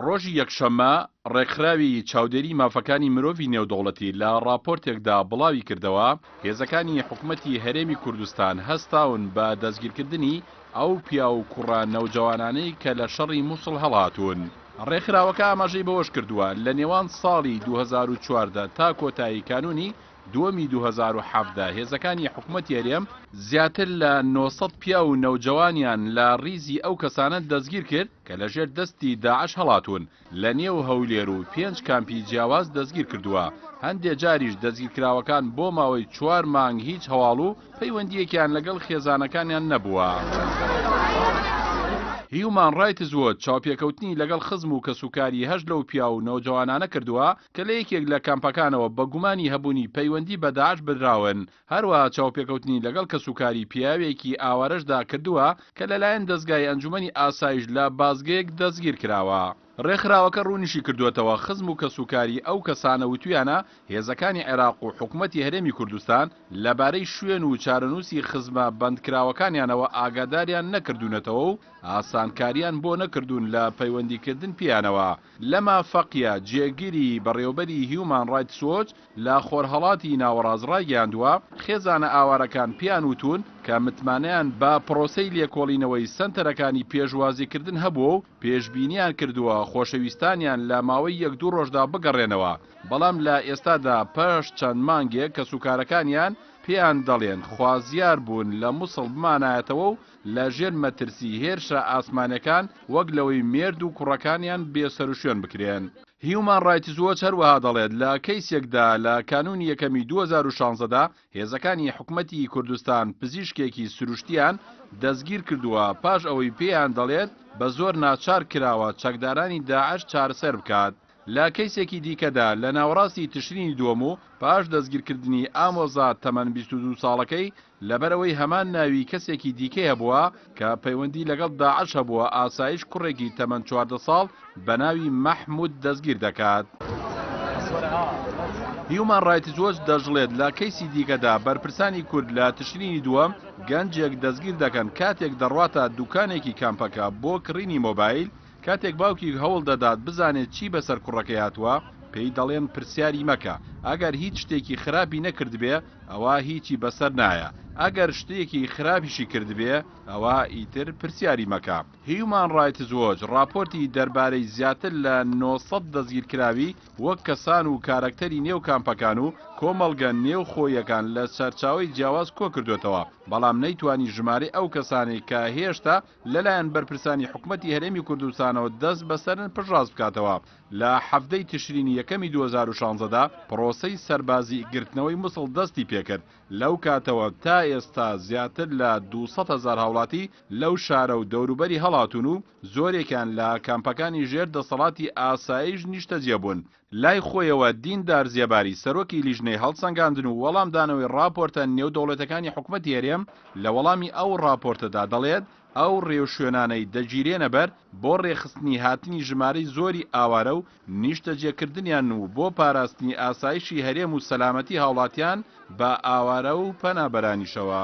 ڕۆژی یەکشەممە، ڕێکخراوی چاودێری مافەکانی مرۆڤی نێودەوڵەتی لە ڕاپۆرتێکدا بڵاویکردەوە، هێزەکانی حکومەتی هەرێمی کوردستان هەستاون بە دەستگیرکردنی ئەو پیاو و کوڕە نەوجەوانانەی کە لە شەڕی موسڵ هەڵهاتوون. ڕێکخراوەکە ئاماژەی بەوەشکردووە، لە نێوان ساڵی 2014 تا کۆتایی کانوونی دووەمی 2017 هێزەکانی حکومەتی هەرێم زیاتر لە 900 پیاو و نەوجەوانیان لە ڕیزی ئەو کەسانە دەستگیرکرد کە لەژێر دەستی داعش هەڵاتوون لە نێو هەولێر و پێنج کامپی جیاواز دەستگیر کردووە، هەندێ جاریش دەستگیرکراوەکان بۆ ماوەی چوار مانگ هیچ هەواڵ و پەیوەندییەکیان لەگەڵ خێزانەکانیان نەبووە. هیومان ڕایتس وۆچ چاوپێکەوتنی لەگەڵ خزم و کەسوکاری هەشت لەو پیاو و نەوجەوانانە کردووە کە لە یەکێک لە کامپەکانەوە بە گومانی هەبوونی پەیوەندی بە داعش براون، هەروەها چاوپێکەوتنی لەگەڵ کەسوکاری پیاوێکی ئاوارەشدا کردووە کە لەلایەن دەزگای ئەنجومەنی ئاسایش لە بازگەیەک دەستگیرکراوە. ڕێکخراوەکە ڕوونیشیکردووەتەوە، خزم و کەسوکاری ئەو کەسانە وتویانە هێزەکانی عێراق و حکومەتی هەرێمی کوردستان لەبارەی شوێن و چارەنووسی خزمە بەندکراوەکانیانەوە ئاگاداریان نەکردوونەتەوە و ئاسانکارییان بۆ نەکردوون لە پەیوەندیکردن پێیانەوە. لەما فەقیە، جێگری بەڕێوەبەری هیومان ڕایتس وۆچ لە خۆرهەڵاتی ناوەڕاست ڕایگەیاندووە، خێزانە ئاوارەکان پێیان وتوون کە متمانەیان بە پرۆسەی لێکۆڵینەوەی سەنتەرەکانی پێشوازیکردن هەبووە و پێشبینیان کردووە خۆشەویستانیان لە ماوەی یەک دوو ڕۆژدا بگەڕێنەوە، بەڵام لە ئێستادا پاش چەند مانگێک کەسوکارەکانیان پێیان دەڵێن خوازیار بوون لە موسڵ بمانایەتەوە و لە ژێر مەترسی هێرشە ئاسمانیەکان وەک لەوەی مێرد و کوڕەکانیان بێسەروشوێن بکرێن. هیومان ڕایتس وۆچ هەروەها دەڵێت، لە کەیسێکدا لە کانوونی یەکەمی 2016 دا هێزەکانی حکومەتی کوردستان پزیشکێکی سروشتیان دەستگیرکردووە پاش ئەوەی پێیان دەڵێت بە زۆر ناچار کراوە چەکدارانی داعش چارەسەر بکات. لە کەیسێکی دیکەدا لە ناوەڕاستی تشرینی دووەم و پاش دەستگیرکردنی ئامۆزا تەمەن 22 ساڵەکەی لەبەرئەوەی هەمان ناوی کەسێکی دیکەی هەبووە کە پەیوەندی لەگەڵ داعش هەبووە ئاسایش کوڕێکی تەمەن 14 ساڵ بەناوی مەحمود دەستگیر دەکات. هیومان ڕایتس وۆچ دەشڵێت لە کەیسی دیکەدا بەرپرسانی کورد لە تشرینی دووەم گەنجێک دەستگیر دەکەن کاتێک دەڕواتە دوکانێکی کامپەکە بۆ کڕینی مۆبایل کاتێک باوکی هەوڵ دەدات بزانێت چی بەسەر کوڕەکەی هاتووە، پێی دەڵێن پرسیاری مەکە، ئەگەر هیچ شتێکی خراپی نەکردبێ ئەوا هیچی بەسەر نایە، ئەگەر شتێکی خراپیشی کردبێ ئەوا ئیتر پرسیاری مەکە. هیومان ڕایتس وۆچ ڕاپۆرتی دەربارەی زیاتر لە 900 دەستگیرکراوی وەک کەسان و کارەکتەری نێو کامپەکان و کۆمەڵگە نێوخۆییەکان لە سەرچاوەی جیاواز کۆکردۆتەوە، بەڵام نەیتوانی ژمارەی ئەو کەسانەی کە هێشتا لەلایەن بەرپرسانی حکومەتی هەرێمی کوردستانەوە دەست بەسەرن پشتڕاست بکاتەوە. لە 17 ی تشرینی یەکەمی 2016 دا پرۆسەی سەربازیی گرتنەوەی موسڵ دەستی پێکرد، لەو کاتەوە تا ئێستا زیاتر لە 200 هەزار هاوڵاتی لەو شارە و دەوروبەری هەڵاتوون و زۆرێکیان لە کامپەکانی ژێر دەسەڵاتی ئاسایش نیشتەجێ بوون. لای خۆیەوە دیندار زێباری سەرۆکی لیژنەی هەڵسەنگاندن و وەڵامدانەوەی ڕاپۆرتە نێودەوڵەتەکانی حکومەتی هەرێم لە وەڵامی ئەو ڕاپۆرتەدا دەڵێت ئەو ڕێوشوێنانەی دەگیرێنە بەر بۆ ڕێکخستنی هاتنی ژمارەی زۆری ئاوارە و نیشتەجێکردنیان و بۆ پاراستنی ئاسایشی هەرێم و سەلامەتی هاوڵاتیان بە ئاوارە و پەنابەرانیشەوە.